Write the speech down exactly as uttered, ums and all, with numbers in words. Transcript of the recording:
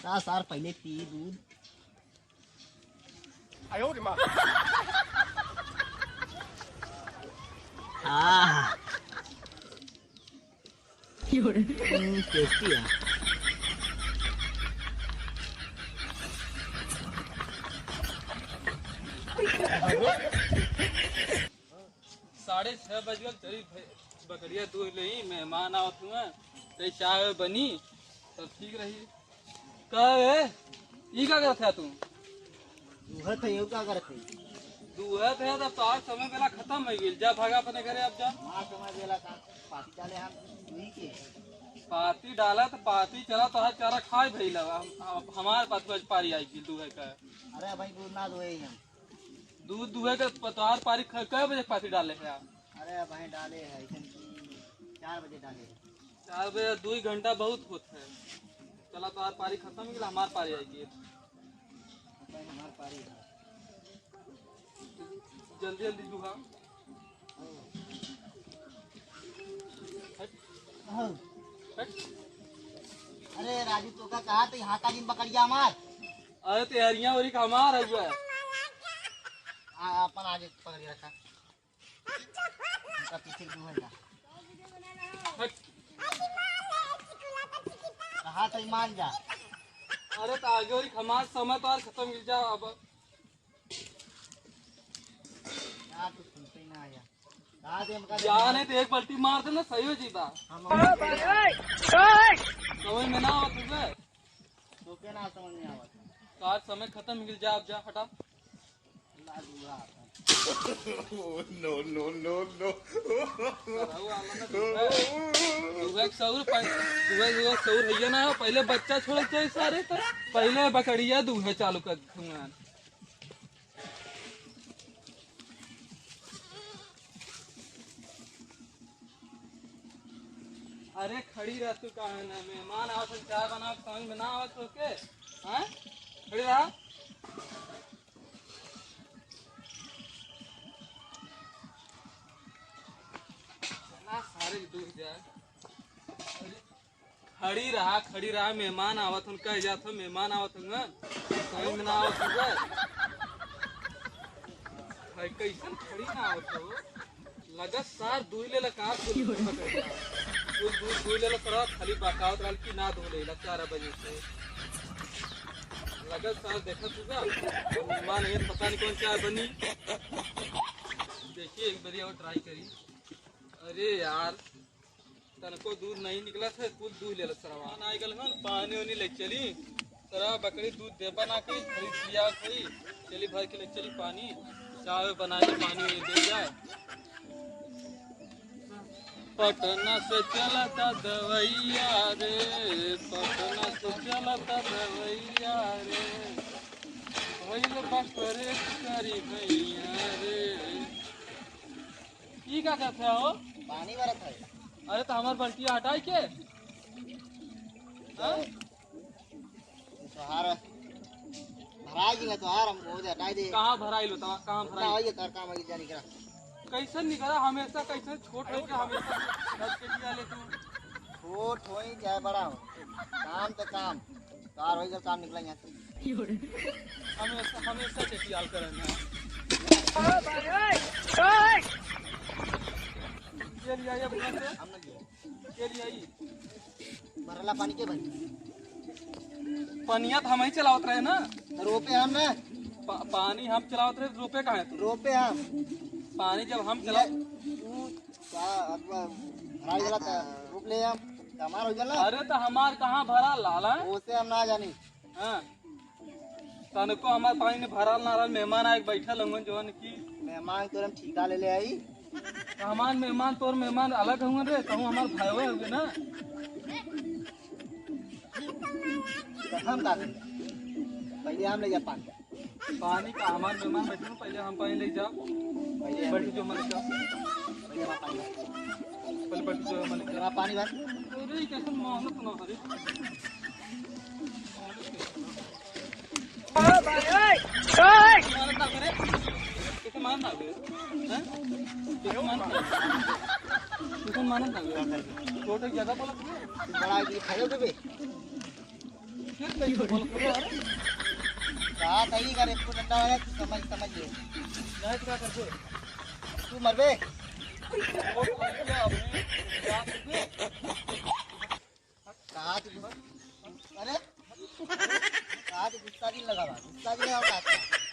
का सार पहिले पी दूध। आह। हम्म, tasty है। साढ़े छह बज गल, चली भे-, बकरिया दूध लेई, मेहमान आवत हुए, तई चाय बनी, तब ठीक रही। का ए, ई का करत है तू? दूहत है, यू का करत है? दूहत है, तब तो आज समय बेला खतम हो गइल। जा भागा अपने घरे, अब जा। हमार समय बेला का पाती डाले हम दूही के। पाती डाला तो पाती चला, तो हर चारा खाए भइल। हम, हम, हमार पाती आज पारी आई गइल दूहे का। अरे भाई, दूध ना दुहे हम। दूध दुहे के प-, तोहार पारी ख-, कै बजे पाती डाले है आप? अरे भाई, डाले है, ऐसे कि चार बजे डाले है। चार बजे, दुई घंटा बहुत होत है। चला, तोहार पारी खतम हो गइल, हमार पारी आई गइल। भाई, हमार पारी है। जल्दी, जल्दी दुहा। हट। हाँ। हट। अरे राजू, तो का कहा तो यहाँ का दिन पकड़ गया हमार। अरे, तो हरिया ओरी का हमार है हुआ। आ, अपन आगे पकड़ के रखा। उनका पीछे दूहल जा। हट। कहा तो मान जा। अरे, तो आगे ओरी हमार समय तो आज खतम हो गइल, जा अब। यार, तू सुनते ही ना आया। कहा दे हमका दे। जा नहीं तो एक बाल्टी मार देना, सही हो जीता। हम समझ में ना आवत हुए। तो क्या ना समझ में आवत? तो आज समय खतम हो गइल, जा अब, जा, हटा। No, no, no, no। सरऊ आला ना, दुहे, दुहे के सौर पह-, दुहे, दुहे के सौर हइये ना हो, पहिले बच्चा छोड़े के सारे तो पहिले बकरिया दुहे चालू कर दूंगा। अरे खड़ी रह तू, काहे ना? मेहमान आवत है, चाय बनावे के समझ में ना आवत हो के? हैं? खड़ी रह। चला सारे के दूध जाए। अरे, खड़ी रहा, खड़ी रहा, मेहमान आवत हन, कह जात हो, मेहमान आवत हन, समझ में ना आवत हन। भाई, कैसन खड़ी ना आवत हो? लगत सार दूध लेला का, कुल दूध, दूध, दूध लेला सारा, खाली बकावत रहल कि ना दूध लेला चार बजे से। लगत सार देखत होगा, मेहमान है, पता नहीं कौन चाय बनी। देखिए, एक बारी और try करी। अरे यार, तनको दूध नहीं निकला था, कुल दूध लेला सरवा। ना आइगल हन, पानी उनी ले चली। सरवा बकरी दूध देबा ना करी, खरीद लिया करी। चली भर के ले चली पानी, चाय बनाए के पानी उनी दे जाए। पटना से चलता दवैया रे, पटना से चलता दवैया रे, भइल बा परेशान भैया रे। ई का करत है हो? पानी भरत है। अरे तो हमार बल्टिया हटाई के। हाँ? तोहार भराई गइल तोहार, हम वो हटाई दे। कहाँ भराइल होता? कहाँ भराइल? ना, ये तार काम है, जा निकरा। कैसन निकरा? हमेशा कैसन छोट है कि हमेशा दस के लिया ले तू? छोट होई चाहे बड़ा हो, काम तो काम। तार होई गल, काम निकला यहाँ से। हमेशा, हमेशा चटियाल करन है। ये लिया, ये अपना से। हम ना लिया। के लिए आई? भरला पानी के भाई। पनिया तो हम ही चलावत रहे ना। तो रोपे हम ना। पा-, पानी हम चलावत रहे, रोपे कहाँ है तू? रोपे हम। पानी जब हम चला ये तू का अब भराई वाला था, रोप ले हम, हमार हो गया ना। अरे तो हमार कहाँ भरा लाला? ओसे हम ना जानी। हाँ। तनको हमार पानी ने भरल ना रहल, मेहमान आए के बैठल हउवन जवन की। मेहमान तोर हम ठीका ले ले आई। तो हमार मेहमान तोर मेहमान अलग हउवन रे, कहूँ हमार भाई हुए ना। तो हम का करी? पहले हम ले जा पानी। पानी का हमार मेहमान बैठे हैं, पहले हम पानी ले जाओ। पहले हम बैठ जो मत जाओ। पहले हम पानी। पहले बैठ जो मत पहले हम पानी भर। अरे कैसे मोहन सुना हरे। मारत ना करे। कैसे मारत ना करे? हैं? कैसे मारत ना करे? कैसे मारत ना करे? छोटे ज्यादा बोलत है? बड़ा ये खायो देबे? का सही करे, एको डंडा वाला तू समझ, समझ ले। नहीं तो का करबे? तू मरबे? का तू, अरे? का तू गुस्सा नहीं लगा बा? गुस्सा नहीं लगा बा?